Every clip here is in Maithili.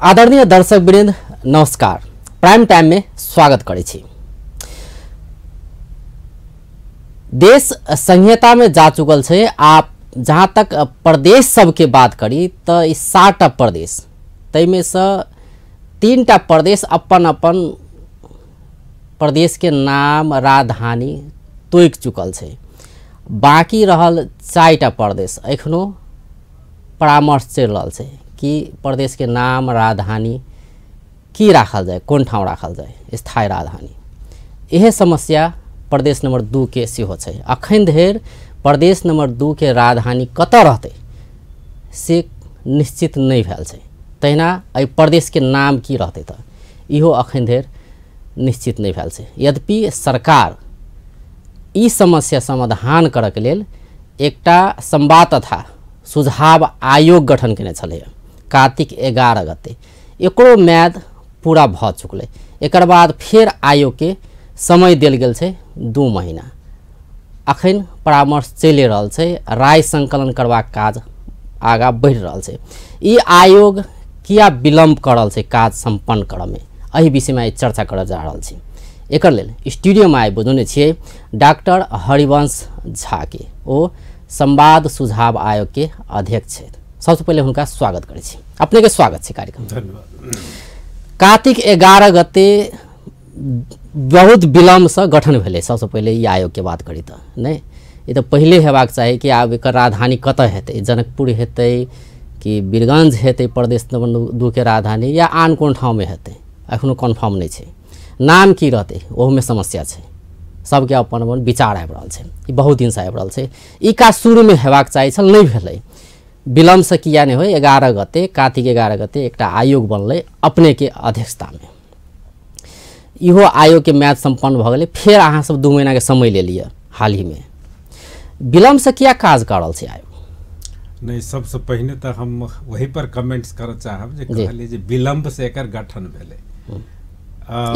आदरणीय दर्शक वृंद नमस्कार, प्राइम टाइम में स्वागत करै छी। देश संहिता में जा चुकल छै। आप जहाँ तक प्रदेश सबके बात करी तो ई 7टा प्रदेश, ताहिमे से 3टा प्रदेश अपन अपन प्रदेश के नाम राजधानी तोकि चुकल छै। बाकी रहल 4टा प्रदेश एखनो परामर्श चलि रहल छै कि प्रदेश के नाम राजधानी की राखल जाए, कोन ठाउँ राखल जाए स्थायी राजधानी। इहे समस्या प्रदेश नंबर 2 के सेहो छै। अखन धरि प्रदेश नंबर 2 के राजधानी कतऽ रहतै से निश्चित नहि भेल छै। तहिना एहि प्रदेश के नाम की रहतै तऽ इहो अखन धरि निश्चित नहि भेल छै। यद्यपि सरकार ई समस्या समाधान करऽके लेल एकटा संवाद तथा सुझाव आयोग गठन केने छलै कार्तिक 11 गते। एकरो म्याद पूरा भऽ चुकलै। एकर बाद फेर आयोग के समय देल गेल छै 2 महीना। अखन परामर्श चलि रहल छै, राय संकलन करबाक काज आगाँ बढ़ि रहल छै। ई आयोग किया विलम्ब कऽ रहल छै काज सम्पन्न करऽमे, एहि विषयमे आइ चर्चा करऽ जा रहल छी। एकर लेल स्टूडियोमे आइ बजौने छियै डॉक्टर हरिवंश झा के, ओ संवाद सुझाव आयोग के अध्यक्ष छथि। सबसँ पहिले हुनका स्वागत करै छी। अपने के स्वागत छै कार्यक्रम। धन्यवाद। कार्तिक 11 गते बहुत विलम्बसँ गठन भेलै। सबसँ पहिले ई आयोग के बात करी तऽ नहि, ई तऽ पहिले हेबाक चाही कि आब एकर राजधानी कतऽ हेतै, जनकपुर हेतै कि वीरगंज हेतै प्रदेश नंबर 2 के राजधानी, या आन कोन ठाउँमे हेतै, एखनो कन्फर्म नहि छै। नाम की रहतै ओहूमे समस्या छै। सबके अपन अपन विचार आबि रहल छै। ई बहुत दिनसँ आबि रहल छै। ई काज शुरूमे हेबाक चाही छल, नहि भेलै। विलम्बसँ किया नहि होइ, 11 गते कार्तिक 11 गते एकटा आयोग बनलै अपनेके अध्यक्षतामे। इहो आयोगके म्याद सम्पन्न भऽ गेलै। फेर अहाँ सब 2 महीनाके समय ले लिअ। हालहिमे विलम्बसँ किया काज कऽ रहल छै आयोग? नहि, सबसँ पहिने तऽ हम वही पर कमेंट्स करऽ चाहब जे कहलियै जे विलम्बसँ एकर गठन भेलै।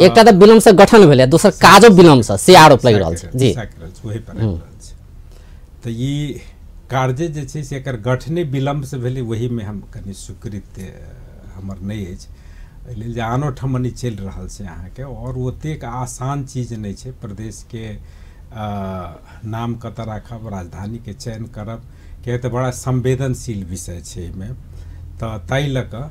एकटा तऽ विलम्बसँ गठन भेलै, दोसर काजो विलम्बसँ, से आरोप लागि रहल छै। जी, वही पर आबि रहल छै। तऽ ई कार्य जे छै से एकर गठने विलम्बसँ भेलै, वहीमे हम कनि स्वीकृत हमर नहि अछि। एहि लेल जे आनो ठमनी चलि रहल छै अहाँके, आओर ओतेक आसान चीज नहि छै। प्रदेशके नाम कतऽ राखब, राजधानीके चयन करब, किएक तऽ बड़ा संवेदनशील विषय छै एहिमे। तऽ ताहि लऽ कऽ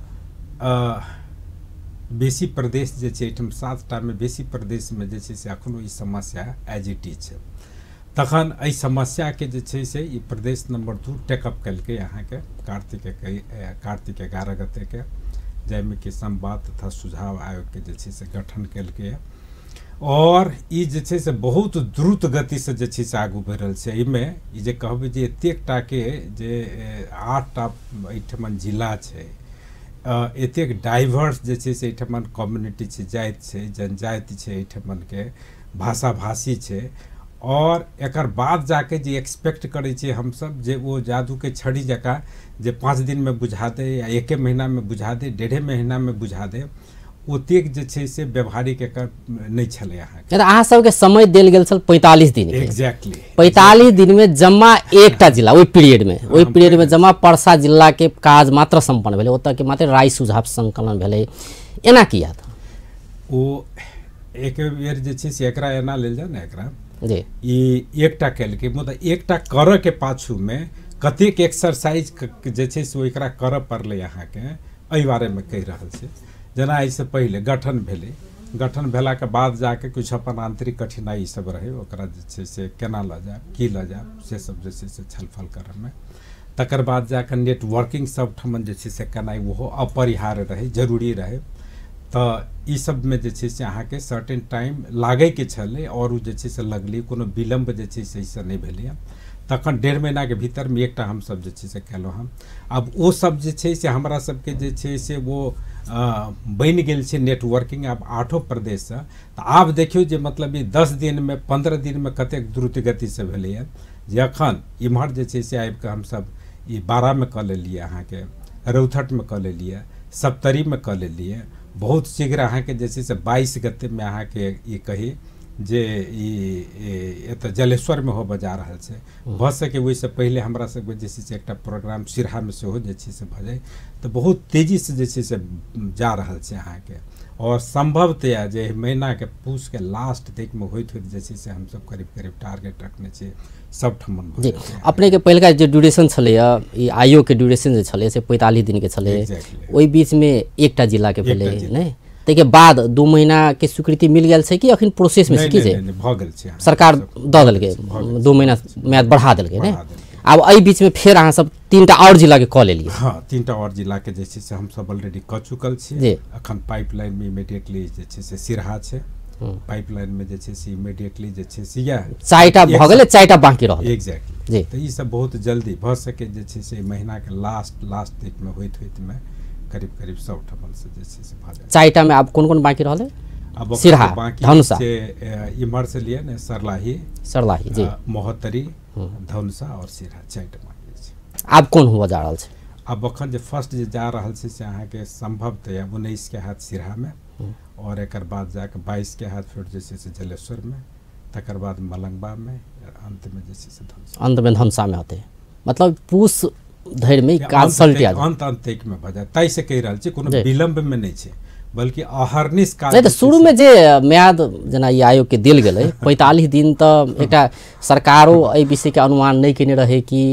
बेसी प्रदेश जे छै एहिठाम 7टामे बेसी प्रदेशमे जे छै से एखनो ई समस्या एज it is छै। तखन एहि समस्याके जे छै से ई प्रदेश नंबर 2 टेकअप केलकै अहाँके कार्तिक 11 गतेके, जाहिमे कि संवाद तथा सुझाव आयोगके जे छै से गठन केलकै। और ई जे छै से बहुत द्रुत गतिसँ जे छै से आगू बढ़ि रहल छै। एहिमे ई जे कहबै जे एतेक टाके जे 8टा एहिठमन जिला छै, एतेक डाइवर्स जे छै से एहिठमन कम्युनिटी छै, जाति छै, जनजाति छै, एहिठमनके भाषा भाषी छै। और एकर बाद जाके जे एक्सपेक्ट करै छियै हमसब जे ओ जादूके छड़ी जकाँ जे 5 दिनमे बुझा दे या 1 महीनामे बुझा दे, 1.5 महीनामे बुझा दे, ओतेक जे छै से व्यवहारिक एकर नहि छलै। अहाँके अहाँ सबके समय देल गेल छल 45 दिन। एग्जैक्टली 45 दिनमे जम्मा एकटा जिला ओहि पीरियडमे जम्मा परसा जिलाके काज मात्र सम्पन्न भेलै। ओतऽ के मात्र राय सुझाव संकलन भेलै। एना किया? ओ एक बेर जे छै से एकरा एना लेल जाय ने, एकरा जी ई एकटा केलकै, मुदा एकटा करऽ के पाछूमे कतेक एक्सरसाइज जे छै से एकरा करऽ पड़लै अहाँके, एहि बारेमे कहि रहल छै। जेना एहिसँ पहिले गठन भेलै, गठन भेलाके बाद जाके किछु अपन आन्तरिक कठिनाइ सब रहै, ओकरा जे छै से केना लऽ जायब, की लऽ जायब, से सब जे छै से छलफल करऽमे। तकर बाद जाके नेटवर्किंग सब ठमन जे छै से केनाइ ओहो अपरिहार्य रहै, जरूरी रहै। तऽ ई सबमे जे छै से अहाँके सर्टेन टाइम लागैके छलै और ओ जे छै से लगलै, कोनो विलम्ब जे छै से एहिसँ नहि भेलैए। तखन 1.5 महीनाके भीतरमे एकटा हमसब जे छै से केलहुँ हँ। आब ओ सब जे छै से हमरा सबके जे छै से ओ बनि गेल छै नेटवर्किंग आब 8 प्रदेशसँ। तऽ आब देखियौ जे मतलब ई 10 दिनमे 15 दिनमे कतेक द्रुत गतिसँ भेलैए। जे एखन इम्हर जे छै से आबिकऽ हमसब ई 12मे कऽ लेलियै, अहाँके रौथटमे कऽ लेलियै, सप्तरीमे कऽ लेलियै। बहुत शीघ्र अहाँके जे छै से 22 गतेमे अहाँके ई कही जे ई एतऽ जलेश्वरमे होबऽ जा रहल छै। भऽ सके ओहिसँ पहिले हमरा सबके जे छै से एकटा प्रोग्राम सिरहामे सेहो जे छै से भऽ जाय। तऽ बहुत तेजीसँ जे छै से जा रहल छै अहाँके, और संभवतया जे महीनाके पूसके लास्ट तकमे होइत होइत जे छै से हमसब करीब करीब टारगेट रखने छियै सब ठमन। जी, अपनेके पहिलका जे ड्यूरेशन छलैए, ई आयोगके ड्यूरेशन जे छलै से 45 दिनके छलै, ओहि बीचमे एकटा जिलाके भेलै नहि, ताहिके बाद 2 महीनाके स्वीकृति मिल गेल छै कि अखन प्रोसेसमे छै? की छै भऽ गेल छै, सरकार दऽ देलकै, 2 महीना म्याद बढ़ा देलकै नहि। आब एहि बीचमे फेर अहाँ सब 3टा आओर जिलाके कऽ लेलियै? हाँ, 3टा आओर जिलाके जे छै से हमसब ऑलरेडी कऽ चुकल छी। अखन पाइपलाइनमे इमीडिएटली जे छै से सिरहा छै, पाइपलाइनमे जे छै से इमीडिएटली जे छै से इएह 4टा भऽ गेलै, 4टा बाँकी रहल। एग्जैक्टली। तऽ ई सब बहुत जल्दी भऽ सके जे छै से महीनाके लास्ट लास्ट तकमे होइत होइतमे करीब करीब सब ठमन से जे छै से भऽ जाय। 4टामे आब कोन कोन बाँकी रहलै? अब सिरहा, बाँकी धनुषा छै, इम्हर से लिए ने सरलाही, सरलाही जी, महोत्तरी, धनुषा और सिरहा, 4टा बाँकी छै। आब कोन हुआ जा रहल छै? आब अखन जे फर्स्ट जे जा रहल छै से अहाँके संभवतया 19 के हाथ सिरहामे, और एकर बाद जाके 22 के हाथ फिर जे छै से जलेश्वरमे, तकर बाद मलंगबामे, अंतमे जे छै से धनुषा, अंतमे धनुषामे होतै। मतलब पूस धरिमे काज सलटिया अंत अंत तकमे भऽ जाय, ताहिसँ कहि रहल छी कोनो विलम्बमे नहि छै, बल्कि अहर्निश काज। नहि तऽ शुरूमे जे म्याद जेना ई आयोगके देल गेलै 45 दिन, तऽ एकटा सरकारो एहि विषयके अनुमान नहि केने रहै कि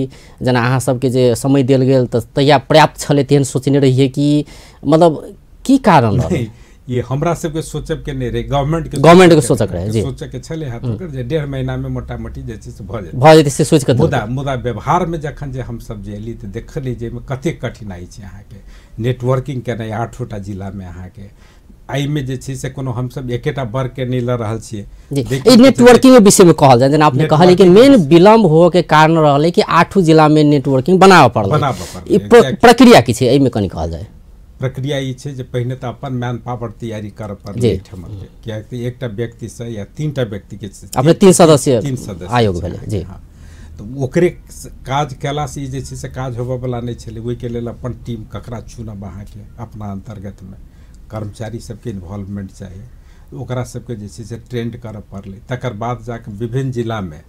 जेना अहाँ सबके जे समय देल गेल तऽ तहिया पर्याप्त छलै तेहन सोचने रहियै कि मतलब की कारण रहलै? ये हमरा सबके सोचब के नहि रहे, गवर्नमेंट के सोचक रहे, जी सोचक के छलै हाथ ओकर जे 1.5 महीना में मोटा मोटी जे छै से भऽ जेतै से सोचि कऽ। मुदा मुदा व्यवहार में जखन जे हमसब जे एली तऽ देखली जे एहिमे कतेक कठिनाइ छै अहाँके नेटवर्किंग केनाइ 8टा जिलामे अहाँके। एहिमे जे छै से कोनो हमसब एकेटा वर्ग के नहि लऽ रहल छियै। ई नेटवर्किंग के विषय में कहल जाय, जेना अपने कहलियै कि मेन विलम्ब होय के कारण रहलै कि 8 जिला में नेटवर्किंग बनाबऽ पड़लै। ई प्रक्रिया की छै एहिमे कनि कहल जाय? प्रक्रिया ई छै जे पहिने तऽ अपन मैन पावर तैयारी करऽ पड़लै एहिठामके, कियाकि एकटा व्यक्तिसँ या 3टा व्यक्तिके अपने 3 सदस्य आयोग भेलै जी। हाँ, तऽ ओकरे काज कयलासँ ई जे छै से काज होबऽवला नहि छलै। ओहिके लेल अपन टीम ककरा चुनब अहाँके अपना अन्तर्गतमे कर्मचारी सबके इन्वॉल्वमेंट चाही, ओकरा सबके जे छै से ट्रेंड करऽ पड़लै। तकर बाद जाके विभिन्न जिलामे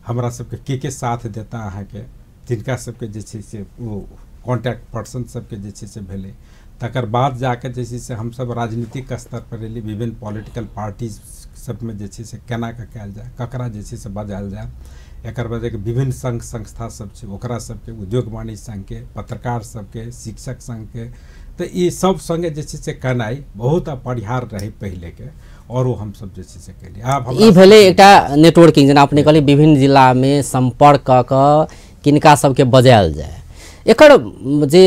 हमरा सबके के साथ देता अहाँके, तिनका सबके जे छै से ओ कॉन्टैक्ट पर्सन सबके जे छै से भेलै। तकर बाद जाके जे छै से हमसब राजनीतिक स्तर पर एली, विभिन्न पॉलिटिकल पार्टीज सबमे जे छै से केना कऽ कयल जाय, ककरा जे छै से बजायल जाय। एकर बाद विभिन्न संघ संस्था सब छै ओकरा सबके, उद्योग वाणिज्य संघके, पत्रकार सबके, शिक्षक संघके, तऽ ई सब संगे जे छै से केनाइ बहुत अपरिहार्य रहै पहिलेके, और ओ हमसब जे छै से केलियै। आब ई भेलै एकटा नेटवर्किंग, जेना अपने कहलियै विभिन्न जिलामे सम्पर्क कऽ कऽ किनका सबके बजायल जाय। एकर जे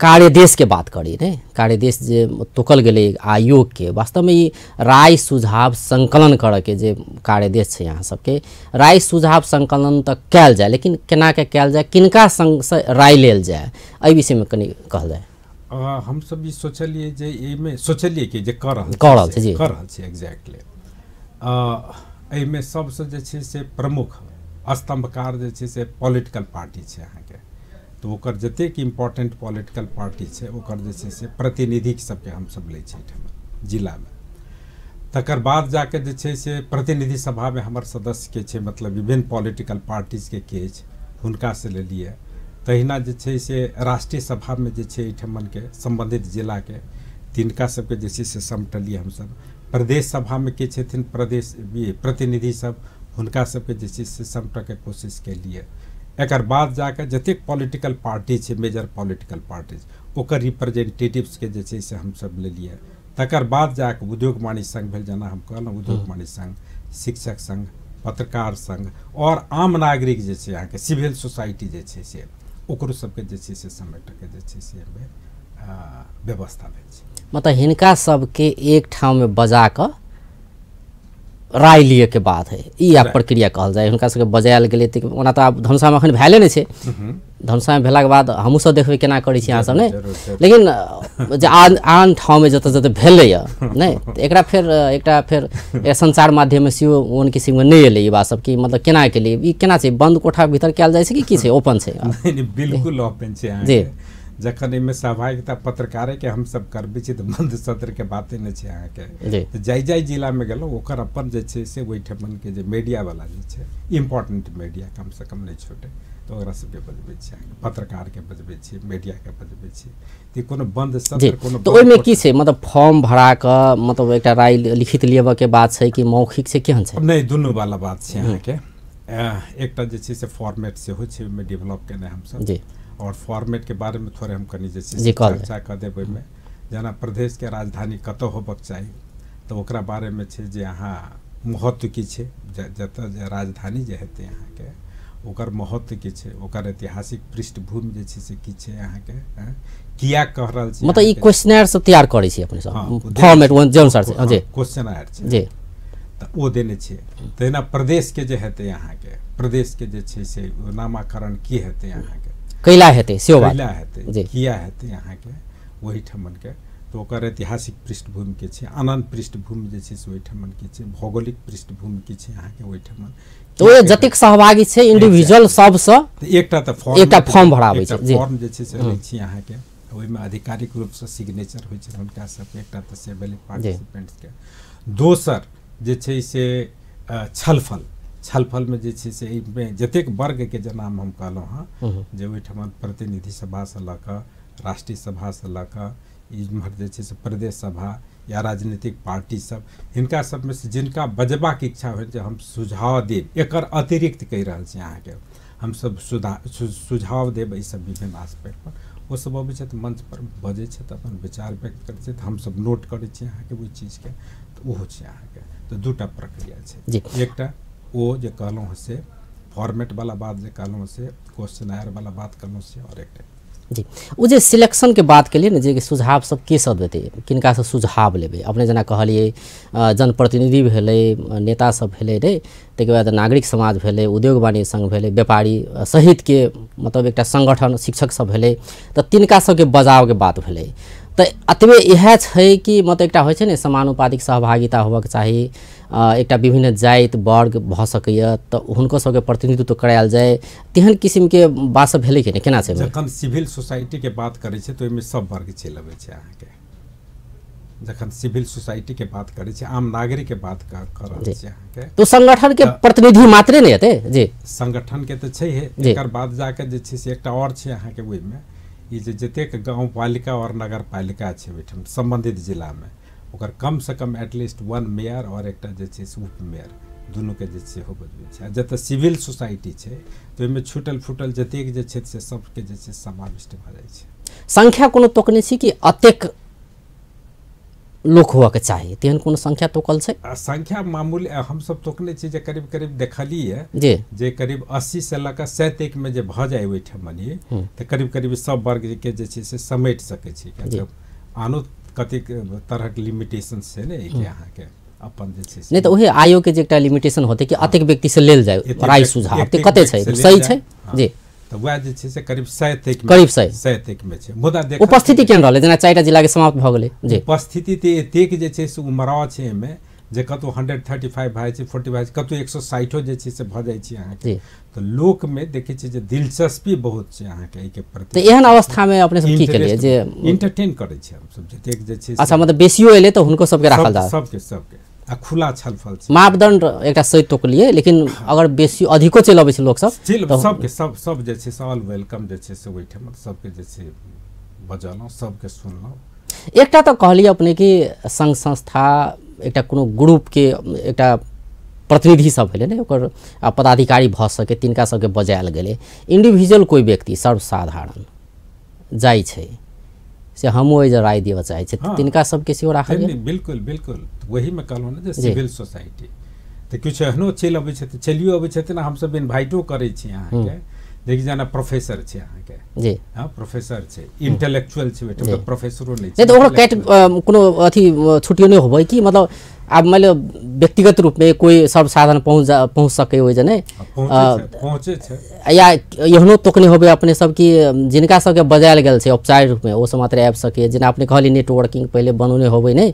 कार्यदेश के बात करी ने, कार्यदेश जे तोकल गेलै आयोग के, वास्तवमे ई राय सुझाव संकलन करऽके जे कार्यदेश छै अहाँ सबके, राय सुझाव संकलन तऽ कयल जाय, लेकिन केना के कयल जाय, किनका संगसँ राय लेल जाय, एहि विषयमे कनि कहल जाय। हमसब ई सोचलियै जे एहिमे सोचलियै कि जे कऽ रहल छी एग्जैक्टली। एहिमे सबसँ जे छै से प्रमुख स्तंभकार जे छै से पॉलिटिकल पार्टी छै अहाँके, तऽ ओकर जतेक इम्पोर्टेंट पॉलिटिकल पार्टी छै ओकर जे छै से प्रतिनिधि सबके हमसब लै छियै एहिठाम जिलामे। तकर बाद जाके जे छै से प्रतिनिधि सभामे हमर सदस्यके छै, मतलब विभिन्न पॉलिटिकल पार्टीजके के अछि हुनकासँ लेलियै। तहिना जे छै से राष्ट्रीय सभामे जे छै एहिठमनके सम्बन्धित जिलाके तिनका सबके जे छै से समटलियै हमसब। प्रदेश सभामे के छथिन प्रदेश प्रतिनिधि सब, हुनका सबके जे छै से समटऽके कोशिश केलियै। एकर बाद जाके जतेक पॉलिटिकल पार्टी छै, मेजर पॉलिटिकल पार्टीज, ओकर रिप्रेजेंटेटिव्सके जे छै से हमसब लेलियै। तकर बाद जाके उद्योग वाणिज्य संघ भेल, जेना हम कहलहुँ उद्योग वाणिज्य संघ, शिक्षक संघ, पत्रकार संघ और आम नागरिक जे छै अहाँके सिविल सोसाइटी जे छै से ओकरो सबके जे छै से समेटके जे छै से एहिमे व्यवस्था भेल छै। मतलब हिनका सबके एक ठाममे बजा कऽ राय लिए के बात है, ई आब प्रक्रिया कहल जाय। हुनका सबके बजायल गेलै तऽ ओना तऽ आब धनुषामे एखन भेले नहि छै, धनुषामे भेलाके बाद हमहूँ सब देखबै केना करै छी अहाँ सब नहि, लेकिन जे आन आन ठाममे जतऽ जतऽ भेलैए नहि, तऽ एकरा फेर एकटा फेर सञ्चार माध्यममे सेहो ओहन किसिमके नहि एलै ई बात सब कि मतलब केना केलियै, ई केना छै, बन्द कोठाके भीतर कयल जाइ छै कि की छै, ओपन छै? नहि, बिल्कुल ओपन छै जी। जखन एहिमे सहभागिता पत्रकारेके हमसब करबै छी तऽ बंद सत्रके बाते नहि छै अहाँके। तऽ जाहि जाहि जिलामे गेलहुँ ओकर अपन जे छै से ओहिठमनके जे मीडियावला जे छै इम्पोर्टेंट मीडिया कमसँ कम नहि छूटे, तऽ ओकरा सबके बजबै छी, पत्रकारके बजबै छी, मीडियाके बजबै छी। तऽ कोनो बंद सत्र कोनो तऽ ओहिमे की छै, मतलब फॉर्म भरा कऽ मतलब एकटा राय लिखित लेबऽके बात छै कि मौखिक छै, केहन छै? नहि, दुनू वाला बात छै अहाँके। एकटा जे छै से फॉर्मेट सेहो छै ओहिमे डेवलप केने हमसब जी, और फॉर्मेटके बारेमे थोड़े हम कनि जे छै चर्चा कऽ देब। ओहिमे जेना प्रदेशके राजधानी कतऽ होबक चाही तऽ ओकरा बारेमे छै जे अहाँ महत्व की छै, जतऽ जे राजधानी जे हेतै अहाँके ओकर महत्व की छै, ओकर ऐतिहासिक पृष्ठभूमि जे छै से की छै अहाँके, किया कह रहल छी। मतलब ई क्वेश्चनर सब तैयार करै छी अपने सब फॉर्मेट जौन सर जी, क्वेश्चनर छै जी, तऽ ओ देने छियै। तहिना प्रदेशके जे हेतै अहाँके, प्रदेशके जे छै से नामाकरण की हेतै अहाँके, कैला हेतै सेहो बात, कैला हेतै, किया हेतै अहाँके ओहिठमनके, तऽ ओकर ऐतिहासिक पृष्ठभूमि के छै, आनन्द पृष्ठभूमि जे छै से ओहिठमन के छै, भौगोलिक पृष्ठभूमि के छै अहाँके ओहिठमन। तऽ ओ जतेक सहभागी छै इंडिविजुअल सबसँ एकटा तऽ फॉर्म, एकटा फॉर्म भराबै छै, फॉर्म जे छै से लै छी अहाँके, ओहिमे आधिकारिक रूपसँ सिग्नेचर होइ छै हुनका सबके, एकटा तऽ से भेलै पार्टिसिपेंट्सके। दोसर जे छै से छलफल, छलफलमे जे छै से एहिमे जतेक वर्गके जे नाम हम कहलहुँ हँ, जे ओहिठमन प्रतिनिधि सभासँ लऽ कऽ राष्ट्रीय सभासँ लऽ कऽ इम्हर जे छै से प्रदेश सभा या राजनीतिक पार्टी सब, हिनका सबमे से जिनका बजबाक इच्छा होइ जे हम सुझाव देब, एकर अतिरिक्त कहि रहल छी अहाँके, हमसब सुझाव देब एहि सब विभिन्न आस्पेक्ट पर, ओ सब अबै छथि मंच पर, बजै छथि, अपन विचार व्यक्त करै छथि, हमसब नोट करै छी अहाँके ओहि चीजके, तऽ ओहो छै अहाँके। तऽ दूटा प्रक्रिया छै, एकटा ओ जे कहलहुँ हँ से फॉर्मेट वाला बात जे कहलहुँ से क्वेश्चनायर वाला बात कहलहुँ से, और एकटा जी ओ जे सिलेक्शनके बात केलियै ने, जे सुझाव सब के सब देतै, किनकासँ सुझाव लेबै? अपने जेना कहलियै जनप्रतिनिधि भेलै, नेता सब भेलै रे, ताहिके बाद नागरिक समाज भेलै, उद्योग वाणिज्य संघ भेलै, व्यापारी सहितके मतलब एकटा संगठन, शिक्षक सब भेलै, तऽ तिनका सबके बजावके बात भेलै। तऽ एतबे इएह छै कि मतलब एकटा होइ छै ने समानुपातिक सहभागिता होबऽके चाही, एकटा विभिन्न जाति वर्ग भऽ सकैए तऽ हुनको सबके प्रतिनिधित्व करायल जाय, तेहन किसिमके बात सब भेलै कि नहि, केना छै? जखन सिविल सोसाइटीके बात करै छै तऽ ओहिमे सब वर्ग चलि अबै छै अहाँके। जखन सिविल सोसाइटीके बात करै छै, आम नागरिकके बात कऽ रहल छै अहाँके, तो संगठनके प्रतिनिधि मात्रे नहि हेतै जी, संगठनके तऽ छैहे। एकर बाद जाके जे छै से एकटा आओर छै अहाँके ओहिमे, ई जे जतेक गाँवपालिका आओर नगरपालिका छै ओहिठाम सम्बन्धित जिलामे, ओकर कमसँ कम एटलीस्ट 1 मेयर आओर एकटा जे छै से उप मेयर, दुनूके जे छै सेहो बजबै छै। आ जतऽ सिविल सोसाइटी छै तऽ ओहिमे छूटल फूटल जतेक जे छै से सबके जे छै समाविष्ट भऽ जाइ छै। संख्या कोनो तोकने छी कि अतेक लोक होबऽके चाही, तेहन कोनो संख्या तोकल छै? संख्या मामूली हमसब तोकने छी जे करीब करीब देखलियै जे करीब 80 से लऽ कऽ 100 तकमे जे भऽ जाय ओहिठमन, तऽ करीब करीब सब वर्गके जे छै से समेट सकै छी। आनो कतेक तरहक लिमिटेशन छै ने एहिके अहाँके अपन जे छै नहि, तऽ ओहे आयोग के जे एकटा लिमिटेशन होतै कि अतेक व्यक्ति से लेल जाय राय सुझाव, तऽ कते छै सही छै जी, तऽ वएह जे छै से करीब 100 तक, करीब 100 तक मे छै। मुदा उपस्थिति केहन रहलै? जेना 4टा जिला के समाप्त भऽ गेलै जी, उपस्थिति तऽ एतेक जे छै से उमराव छै एहिमे जे कतहु 135 भए जाइ छै, 40 भए जाइ छै, कतहु 160 जे छै से भऽ जाइ छै अहाँके। तऽ लोकमे देखै छियै जे दिलचस्पी बहुत छै अहाँके एहिके प्रति। तऽ एहन अवस्थामे अपने सब की केलियै जे एंटरटेन करै छियै हमसब जतेक जे छै। अच्छा, मतलब बेसियो एलै तऽ हुनको सबके राखल जाय, सबके सबके, आ खुला छलफल छै। मापदंड एकटा सही तोकलियै, लेकिन अगर बेसी अधिको चलि अबै छै लोक सब, सबके सब सब जे छै से ऑल welcome जे छै से ओहिठाम सबके जे छै बजलहुँ, सबके सुनलहुँ। एकटा तऽ कहलियै अपने कि संघ संस्था एकटा कोनो ग्रुपके एकटा प्रतिनिधि सब भेलै ने, ओकर पदाधिकारी भऽ सके तिनका सबके बजायल गेलै। इंडिविजुअल कोइ व्यक्ति सर्वसाधारण जाइ छै से हमहूँ ओहि जे राय देबऽ चाहै छी, तिनका सबके सेहो राखल गेल? बिल्कुल बिल्कुल, वहीमे कहलहुँ ने जे सिविल सोसाइटी तऽ किछु एहनो चलि अबै छथिन, चलियो अबै छथिन, हमसब इन्वाइटो करै छी अहाँके। देखि जेना प्रोफेसर छै अहाँके जी, हाँ प्रोफेसर छै, इंटेलेक्चुअल छै, ओहिठाम प्रोफेसरो नहि छै, तऽ ओकरो कैट कोनो अथी छुट्टियो नहि होबै कि मतलब आब मान लियौ व्यक्तिगत रूपमे कोइ सर्वसाधारण पहुँच सकै ओहि जे नहि पहुँचै छै, या एहनो तोकने होबै अपने सब कि जिनका सबके बजायल गेल छै औपचारिक रूपमे ओ सब मात्र आबि सकैए? जेना अपने कहलियै नेटवर्किंग पहिले बनौने होबै नहि,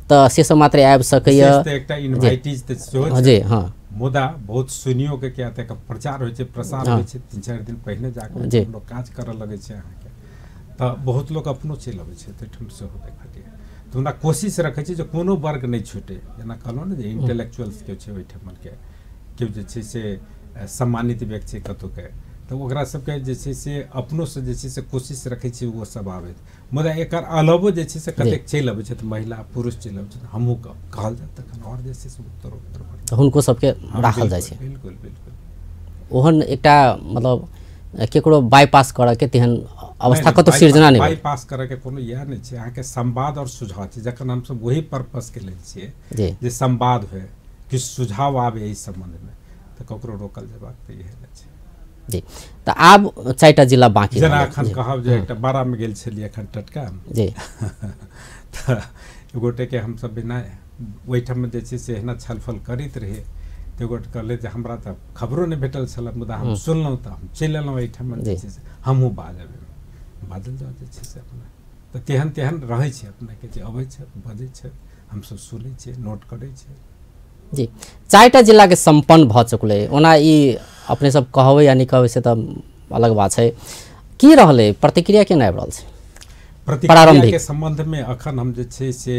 तऽ से सब मात्र आबि सकैए। एकटा इन्वाइटीज तऽ सेहो जी, हाँ, मुदा बहुत सुनियो के क्या तक प्रचार होइ छै, प्रसार होइ छै, 3-4 दिन पहिने जाके लोक काज करऽ लगै छै अहाँके, तऽ बहुत लोक अपनो चलि अबै छै, ताहिठाम सेहो देखलियै। तऽ हमरा कोशिश रखै छी जे कोनो वर्ग नहि छूटै। जेना कहलहुँ ने जे इंटेलेक्चुअल्स केओ छै ओहिठामके, केओ जे छै से सम्मानित व्यक्ति छै कतहुके, तऽ ओकरा सबके जे छै से अपनोसँ जे छै से कोशिश रखै छी ओ सब आबैत। मुदा एकर अलावो जे छै से कतेक चलि अबै छथि, महिला पुरुष चलि अबै छथि, हमहूँ कहल जाय तखन आओर जे छै से उत्तर उत्तर हुनको सबके राखल जाइ छै। बिल्कुल बिल्कुल, ओहन एकटा मतलब केकरो बाईपास करऽके तेहन अवस्था कतौ सृजना नहि, बाईपास करऽके कोनो इएह नहि छै। अहाँके संवाद आओर सुझाव छै, जखन हमसब वही पर्पसके लेल छियै जे संवाद होइ, किछु सुझाव आबै एहि सम्बन्धमे, तऽ ककरो रोकल जेबाक तऽ इएह नहि छै। जी, तऽ आब 4टा जिला बाँकी। जेना एखन कहब जे एकटा बारामे गेल छलियै एखन टटका जी, तऽ गोटेके हमसब बिना ओहिठाम जे छै से एहिना छलफल करैत रहियै, तऽ गोटे कहलै जे हमरा तऽ खबरो नहि भेटल छलै, मुदा हम सुनलहुँ तऽ हम चलि एलहुँ एहिठाम, जे छै से हमहूँ बाजब, बाजल जाउ जे छै से अपना। तऽ तेहन तेहन रहै छै अपनेके जे अबै छथि बजै छथि, हमसब सुनै छियै, नोट करै छियै। जी, 4टा जिलाके सम्पन्न भऽ चुकलै। ओना ई अपने सब कहबै या नहि कहबै से तऽ अलग बात छै, की रहलै प्रतिक्रिया, केना आबि रहल छै प्रतिक्रियाके सम्बन्धमे? अखन हम जे छै से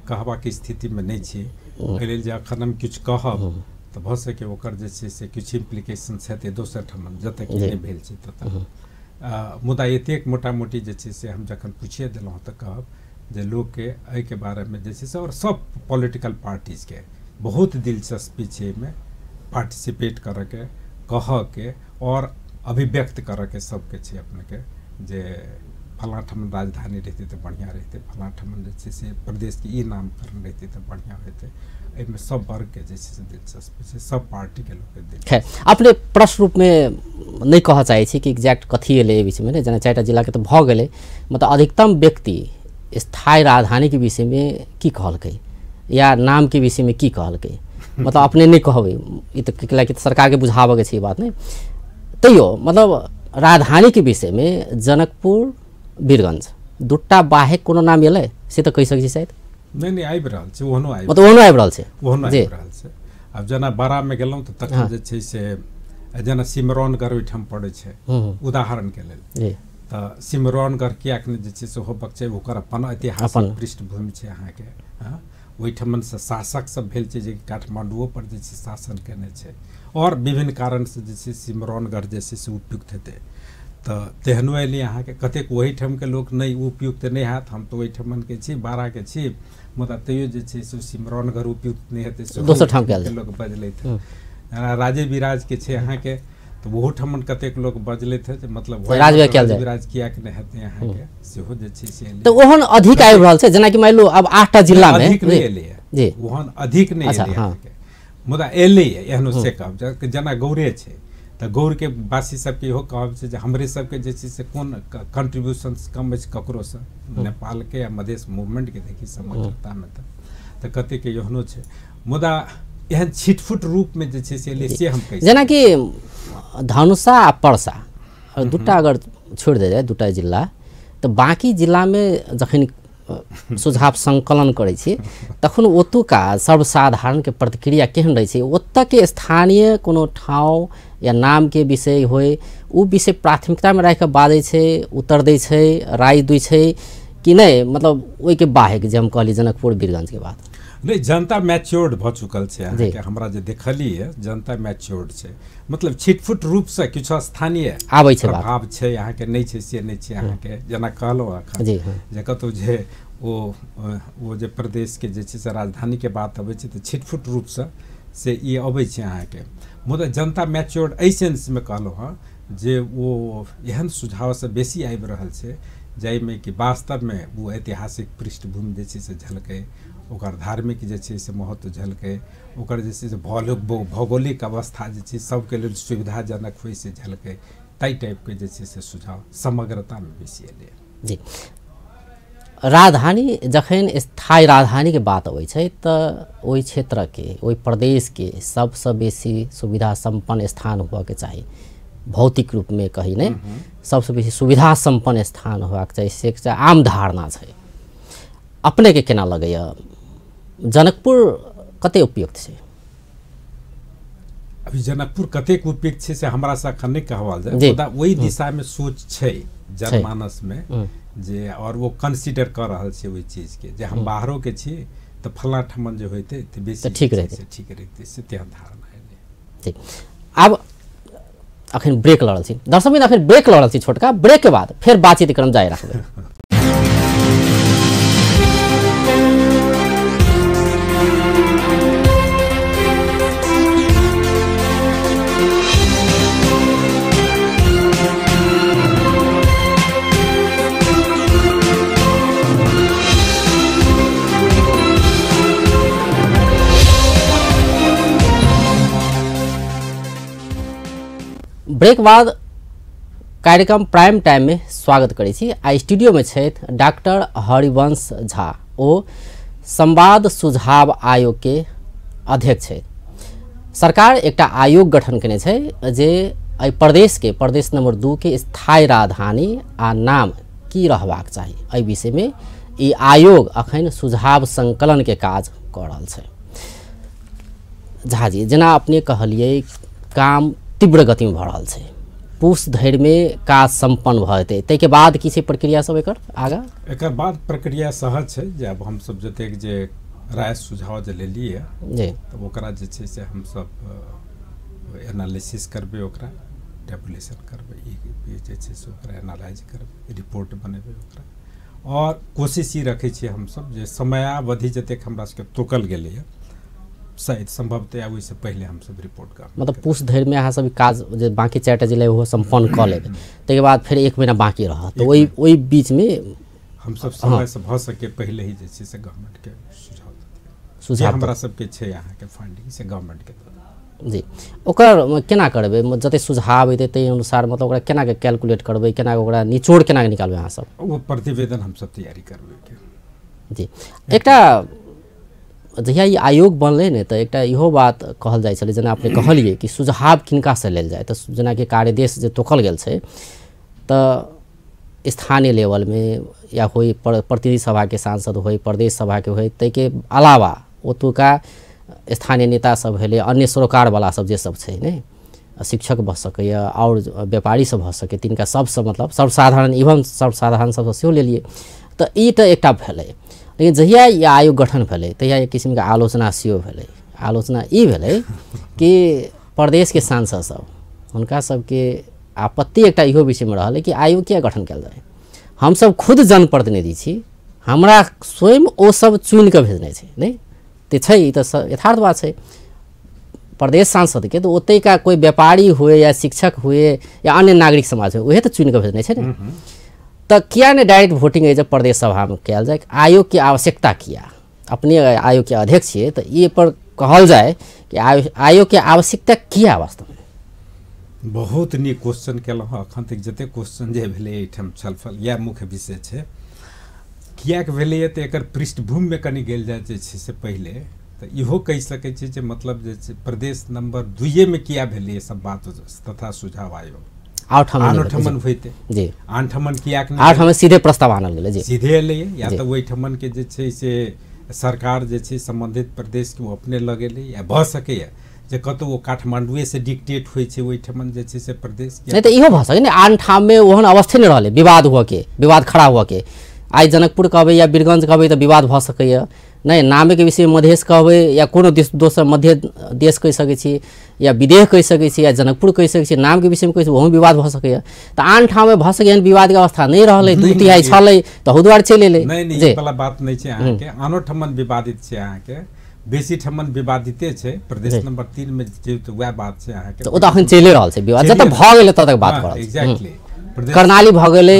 कहबाक स्थितिमे नहि छी, एहि लेल जे अखन हम किछु कहब तऽ भऽ सकै ओकर जे छै से किछु इम्प्लिकेशन हेतै दोसर ठाम जतऽ कि नहि भेल छै ततऽ। मुदा एतेक मोटा मोटी जे छै से हम जखन पुछिए देलहुँ तऽ कहब जे लोकके एहिके बारेमे जे छै से आओर सब पॉलिटिकल पार्टीजके बहुत दिलचस्पी छै एहिमे पार्टिसिपेट करऽके, कहऽके आओर अभिव्यक्त करऽके सबके छै अपनेके जे फलाँ ठाम राजधानी रहितै तऽ बढ़िआँ रहितै, फलाँ ठाम जे छै से प्रदेशके ई नामकरण रहितै तऽ बढ़िआँ होइतै। एहिमे सब वर्गके जे छै से दिलचस्पी छै, सब पार्टीके लोकके दिलचस्पी। खैर, अपने प्रश्न रूपमे नहि कहऽ चाहै छी कि एक्जैक्ट कथी एलै एहि विषयमे, ने जेना 4टा जिलाके तऽ भऽ गेलै, मतलब अधिकतम व्यक्ति स्थायी राजधानीके विषयमे की कहलकै या नामके विषयमे की कहलकै, मतलब अपने नहि कहबै ई तऽ कैलाकि सरकारके बुझाबऽके छै ई बात नहि, तैयो मतलब राजधानीके विषयमे जनकपुर वीरगंज दूटा बाहेक कोनो नाम एलै से तऽ कहि सकै छी शायद? नहि नहि, आबि रहल छै, ओहनो आबि, मतलब ओहनो आबि रहल छै, ओहनो आबि रहल छै। आब जेना बारामे गेलहुँ तऽ तखन जे छै से जेना सिमरौनगढ़ ओहिठाम पड़ै छै उदाहरणके लेल, तऽ सिमरौनगढ़ किएक नहि जे छै से होबक छै, ओकर अपन ऐतिहासिक पृष्ठभूमि छै अहाँके। ओहिठामसँ शासक सब भेल छै जे काठमाण्डुओ पर जे छै शासन केने छै, आओर विभिन्न कारणसँ जे छै सिमरौनगढ़ जे छै से उपयुक्त हेतै। तऽ तेहनो एलै अहाँके, कतेक ओहिठामके लोक नहि उपयुक्त नहि हैत, हम तऽ ओहिठामके छी, बाराके छी, मुदा तैयो जे छै से सिमरौनगढ़ उपयुक्त नहि हेतै, दोसर ठामके लोक बजलथि। जेना राजे बिराजके छै अहाँके, तऽ ओहूठाम कतेक लोक बजलथि जे मतलब राजविराज किएक नहि हेतै अहाँके, सेहो जे छै से। तऽ ओहन अधिक आबि रहल छै, जेनाकि मानि लू आब 8टा जिलामे अधिक नहि एलैए, जी ओहन अधिक नहि एलै अहाँके, मुदा एलैए एहनो से कहब। जेना गौरे छै तऽ गौरके वासी सबके इहो कहब छै जे हमरे सबके जे छै से कोन कंट्रीब्यूशन कम अछि ककरोसँ, नेपालके या मधेश मूवमेंटके देखी समग्रतामे तऽ कतेक एहनो छै, मुदा एहन छिटफुट रूपमे जे छै से एलै से हम कहि। जेनाकि धनुषा आ परसा दूटा अगर छोड़ि देल जाय, दूटा जिला, तऽ बाँकी जिलामे जखन सुझाव संकलन करै छी तखन ओतुका सर्वसाधारणके प्रतिक्रिया केहन रहै छै? ओतऽके स्थानीय कोनो ठाउँ या नामके विषय होइ, ओ विषय प्राथमिकतामे राखिकऽ बाजै छै, उत्तर दै छै, राय दै छै कि नहि? मतलब ओहिके बाहेक जे हम कहली जनकपुर वीरगंजके बात। नहि, जनता मैच्योर्ड भऽ चुकल छै अहाँके, हमरा जे देखलियै जनता मैच्योर्ड छै, मतलब छिटफुट रूपसँ किछु स्थानीय आबै छै, प्रभाव छै अहाँके, नहि छै से नहि छै अहाँके। जेना कहलहुँ एखन जे कतहु जे ओ जे प्रदेशके जे छै से राजधानीके बात अबै छै तऽ छिटफुट रूपसँ से ई अबै छै अहाँके, मुदा जनता मैच्योर्ड एहि सेन्समे कहलहुँ हँ जे ओ एहन सुझावसँ बेसी आबि रहल छै जाहिमे कि वास्तवमे ओ ऐतिहासिक पृष्ठभूमि जे छै से झलकै, ओकर धार्मिक जे छै से महत्व झलकै, ओकर जे छै से भौगोलिक अवस्था जे छै सबके लेल सुविधाजनक होइ से झलकै, ताहि टाइपके जे छै से सुझाव समग्रतामे बेसी एलै। जी, राजधानी जखन स्थायी राजधानीके बात अबै छै तऽ ओहि क्षेत्रके, ओहि प्रदेशके सबसँ बेसी सुविधा सम्पन्न स्थान होबऽके चाही, भौतिक रूपमे कही नहि, सबसँ बेसी सुविधा सम्पन्न स्थान होबाक चाही, से एकटा आम धारणा छै। अपनेके केना लगैए जनकपुर कते उपयुक्त छै? अभी जनकपुर कतेक उपयुक्त छै से हमरा से अखन नहि कहल जाय, मुदा ओहि दिशामे सोच छै जनमानसमे जे आओर ओ कंसीडर कऽ रहल छै ओहि चीजके जे हम बाहरोके छी तऽ फलाँ ठमन जे होइतै तऽ बेसी ठीक रहितै, ठीक रहितै, से तेहन धारणा एलै। ठीक, आब अखन ब्रेक लऽ रहल छी दर्शक, अखन ब्रेक लऽ रहल छी, छोटका ब्रेक के बाद फेर बातचीत क्रम जारी राखबै। ब्रेक बाद कार्यक्रम प्राइम टाइम में स्वागत करै छी। आ स्टूडियो में छथि डॉक्टर हरिवंश झा, ओ संवाद सुझाव आयोग के अध्यक्ष छथि। सरकार एकटा आयोग गठन केने छै जे एहि प्रदेश के प्रदेश नंबर 2 के स्थायी राजधानी आ नाम की रहबाक चाही, एहि विषय में ई आयोग अखन सुझाव संकलन के काज कऽ रहल छै। झा जी, जेना अपने कहलियै काम तीव्र गति में भऽ रहल छै, पूस धरि में काज सम्पन्न भऽ जेतै, ताहिके बाद की छै प्रक्रिया सब एकर आगाँ? एकर बाद प्रक्रिया सहज छै जे आब हमसब जतेक जे राय सुझाव जे लेलियै जी, तऽ ओकरा जे छै से हमसब एनालिसिस करबै, ओकरा टेबुलेशन करबै, ई जे छै से ओकरा एनालाइज करबै, रिपोर्ट बनेबै ओकरा। और कोशिश ई रखै छियै हमसब जे समयावधि जतेक हमरा सबके तोकल गेलैए शायद संभवतः ओहिसँ पहिले हमसब रिपोर्ट कर, मतलब पूस धरि में अहाँ सब काज जे बाकी 4टा जिला ओहो सम्पन्न कऽ लेबै, ताहिके बाद फेर 1 महीना बाकी रहत, तऽ ओहि बीचमे हमसब समयसँ भऽ सके पहिले ही जे छै से गवर्नमेंटके सुझाव देतै, सुझाव हमरा सबके छै अहाँके फंडिंग से गवर्नमेंटके दऽ जी। ओकर केना करबै, जते सुझाव एतै ताहि अनुसार मतलब ओकरा केना के कैलकुलेट करबै, केना ओकरा निचोड़ केना निकालबै अहाँ सब? ओ प्रतिवेदन हमसब तैयारी करबै जी। एकटा जहिया ई आयोग बनलै ने तऽ एकटा इहो बात कहल जाइ छलै, जेना अपने कहलियै कि सुझाव किनकासँ लेल जाय, तऽ जेनाकि कार्यदेश जे तोकल गेल छै तऽ स्थानीय लेवलमे या होइ प्रतिनिधि सभाके सांसद होइ, प्रदेश सभाके होइ, ताहिके अलावा ओतुका स्थानीय नेता सब भेलै, अन्य सरोकारवला सब जे सब छै ने, शिक्षक भऽ सकैए आओर व्यापारी सब भऽ सकैए, तिनका सबसँ मतलब सर्वसाधारण इवन सर्वसाधारण सबसँ सेहो लेलियै, तऽ ई तऽ एकटा भेलै। लेकिन जहिया ई आयोग गठन भेलै तहिया एक किसिमके आलोचना सेहो भेलै। आलोचना ई भेलै कि प्रदेशके सांसद सब हुनका सबके आपत्ति एकटा इहो विषयमे रहलै कि आयोग किया गठन कयल जाय, हमसब खुद जनप्रतिनिधि छी, हमरा स्वयं ओ सब चुनि कऽ भेजने छै, नहि तऽ छै, ई तऽ यथार्थ बात छै। प्रदेश सांसदके तऽ ओतैका कोइ व्यापारी हुए या शिक्षक हुए या अन्य नागरिक समाज हुए, उहे तऽ चुनि कऽ भेजने छै ने, तऽ किया नहि डायरेक्ट वोटिंग एज प्रदेश सभामे कयल जाय, आयोगके आवश्यकता किया? अपने आयोगके अध्यक्ष छियै तऽ ई पर कहल जाय कि आयोगके आवश्यकता किया वास्तवमे? बहुत नीक क्वेश्चन केलहुँ हँ। अखन तक जतेक क्वेश्चन जे भेलै एहिठाम छलफल इएह मुख्य विषय छै, किएक भेलैए तऽ एकर पृष्ठभूमिमे कनि गेल जाय जे छै से पहिले तऽ इहो कहि सकै छी जे मतलब जे छै प्रदेश नंबर 2 किया भेलैए सब बात तथा सुझाव आयोग, आनो ठमन होइते जी, आन ठमन किएक नहि, आन ठमन सीधे प्रस्ताव आनल गेलै जी, सीधे एलैए, या तऽ ओहि ठमन के जे छै से सरकार जे छै सम्बन्धित प्रदेशके ओ अपने लगेलै, या भऽ सकैए जे कतहु ओ काठमांडुएसँ डिक्टेट होइ छै ओहि ठमन जे छै से प्रदेश, नहि तऽ इहो भऽ सकै ने आन ठाममे ओहन अवस्थे नहि रहलै विवाद हुअके, विवाद खड़ा हुअके। आइ जनकपुर कहबै या वीरगंज कहबै तऽ विवाद भऽ सकैए, नहि नामेके विषयमे मधेश कहबै या कोनो दोसर मध्य देश कहि सकै छी या विदेह कहि सकै छी या जनकपुर कहि सकै छी, नामके विषयमे कहै छी ओहू विवाद भऽ सकैए। तऽ आन ठाममे भऽ सकैए एहन विवादके अवस्था नहि रहलै, 2/3 छलै तऽ ओहू दुआरे चलि एलै। नहि नहि, ई वाला बात नहि छै अहाँके, आनो ठमन विवादित छै अहाँके, बेसी ठमन विवादिते छै। प्रदेश नंबर 3 मे जे तऽ वएह बात छै अहाँके, ओ तऽ अखन चलि रहल छै विवाद, जतऽ भऽ गेलै ततऽ बात करल। एग्जैक्टली, कर्णाली भऽ गेलै,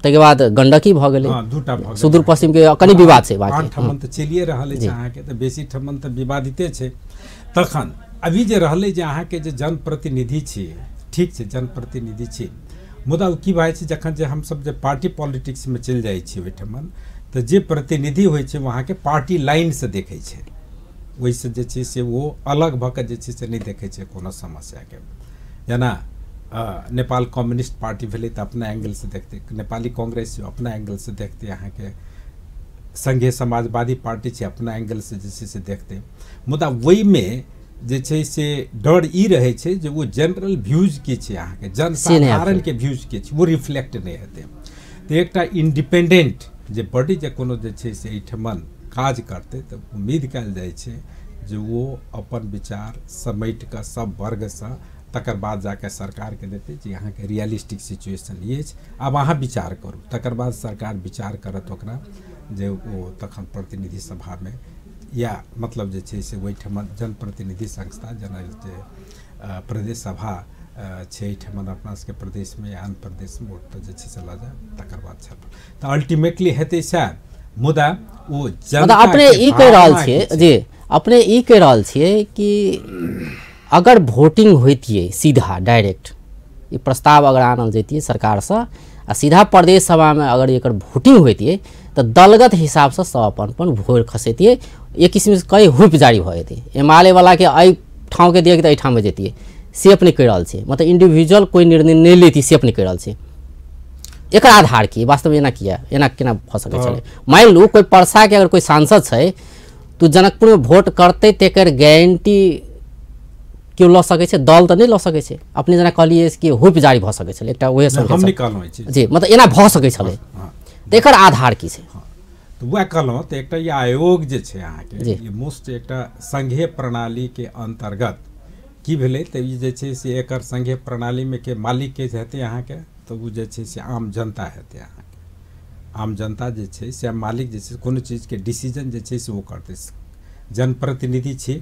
ताहिके बाद गंडकी भऽ गेलै, दूटा भऽ गेलै, सुदूर पश्चिम के कनि विवाद छै, बाकी आन ठमन तऽ चलिए रहल अछि अहाँके, तऽ बेसी ठमन तऽ विवादिते छै। तखन अभी जे रहलै जे अहाँके जे जनप्रतिनिधि छी, ठीक छै जनप्रतिनिधि छी, मुदा ओ की भऽ जाइ छै जखन जे हमसब जे पार्टी पॉलिटिक्समे चलि जाइ छी ओहिठमन, तऽ जे प्रतिनिधि होइ छै ओ अहाँके पार्टी लाइनसँ देखै छै, ओहिसँ जे छै से ओ अलग भऽ कऽ जे छै से नहि देखै छै कोनो समस्याके। जेना नेपाल कम्युनिस्ट पार्टी भेलै तऽ अपना एंगलसँ देखतै, नेपाली कांग्रेस अपना एंगलसँ देखतै, अहाँके संघीय समाजवादी पार्टी छै अपना एंगलसँ जे छै से देखतै, मुदा ओहिमे जे छै से डर ई रहै छै जे ओ जनरल व्यूज की छै अहाँके, जनसाधारणके व्यूज की छै ओ रिफ्लेक्ट नहि हेतै। तऽ एकटा इंडिपेंडेंट जे बॉडी जे कोनो जे छै से एहिठमन काज करतै तऽ उम्मीद कयल जाइ छै जे ओ अपन विचार समेट कऽ सब वर्गसँ तकर बाद जाके सरकारके देतै जे अहाँके रियलिस्टिक सिचुएशन ई अछि, आब अहाँ विचार करू। तकर बाद सरकार विचार करत ओकरा जे ओ तखन प्रतिनिधि सभामे या मतलब जे छै से ओहिठमन जनप्रतिनिधि संस्था जेना जे प्रदेश सभा छै एहिठमन अपना सबके प्रदेशमे या अन्य प्रदेशमे ओतऽ जे छै से लऽ जाय, तकर बाद छलफल तऽ अल्टीमेटली हेतै सएह। मुदा ओ जनता अपने ई कहि रहल छियै जी, अपने ई कहि रहल छियै कि अगर वोटिंग होइतियै सीधा डायरेक्ट, ई प्रस्ताव अगर आनल जैतियै सरकारसँ आ सीधा प्रदेश सभामे अगर एकर वोटिंग होइतियै तऽ दलगत हिसाबसँ सब अपन अपन वोट खसैतियै, एक किसिमसँ कई हुप जारी भऽ जेतै। एमाले वालाके एहि ठाउँके दिअ तऽ एहि ठाममे जैतियै, से अपने कहि रहल छियै। मतलब इंडिविजुअल कोइ निर्णय नहि लेती से अपने कहि रहल छियै। एकर आधार की वास्तवमे एना किया, एना केना भऽ सकै छलै? मानि लू कोइ परसाके अगर कोइ सांसद छै तऽ जनकपुरमे वोट करतै तेकर गारंटी केओ लऽ सकै छै? दल तऽ नहि लऽ सकै छै। अपने जेना कहलियै कि हुप जारी भऽ सकै छलै, एकटा उएह जी, मतलब एना भऽ सकै छलै, तऽ एकर आधार की छै? तऽ वएह कहलहुँ तऽ एकटा ई आयोग जे छै अहाँके ई मोस्ट एकटा संघीय प्रणालीके अन्तर्गत की भेलै तऽ ई जे छै से एकर संघीय प्रणालीमे के मालिक के हेतै अहाँके, तऽ ओ जे छै से आम जनता हेतै अहाँके। आम जनता जे छै से मालिक जे छै कोनो चीजके डिसीजन जे छै से ओ करतै, जनप्रतिनिधि छी